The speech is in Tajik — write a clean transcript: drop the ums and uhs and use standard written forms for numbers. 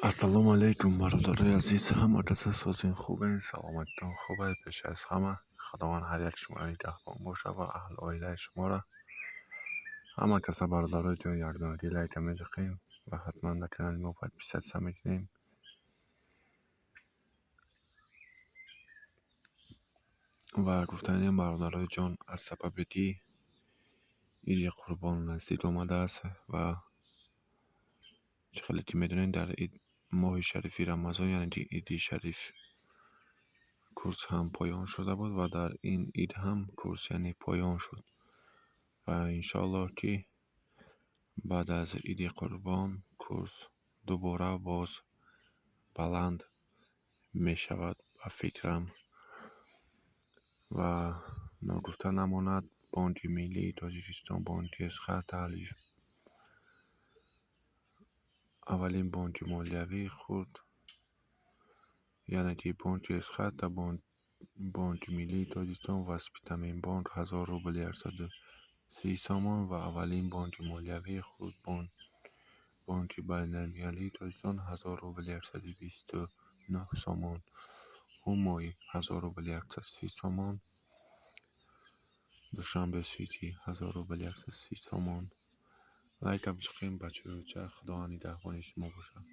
Ассалому алайкум, бародарои азиз, ҳама каса созин, хубен, саломатитон хубе. Пеш аз ҳама Худованд ҳар як шуморо нигаҳбон боша ва аҳлу оилаи шуморо. Ҳама каса, бародарои ҷон, якдонаги лайка меҷиқем ва ҳатман дар канали мо подписаться мекунем. Ва гуфтанем, бародарои ҷон, аз сабабе ки Иди Қурбон наздик омадааст ва чӣ хеле ки медонед, дар моҳи шарифи Рамазон, яъне ки Иди шариф, курс ҳам поён шуда буд ва дар ин ид ҳам курс, яъне, поён шуд. Ва иншоаллоҳ, ки баъд аз Иди Қурбон курс дубора боз баланд мешавад, ба фикрам. Ва ногуфта намонад, Бонки Миллии Тоҷикистон, бонки Эсхата, аввалин бонки молиявии хурд, яъне ки бонки Эсхата, Бонки Миллии Тоҷикистон ва Спитаменбонк 1000 рубл 130 сомон ва аввалин бонки молиявии хурд, Бонки Байналмилалии Тоҷикистон, 1000 рубл 129 сомон, Ҳумой 1000 рубл 130 сомон, Душанбе Сити 1000 рубл 130 сомон. Лайка биҷиқем, бачаёча, Худованд нигаҳбони шумо бошад.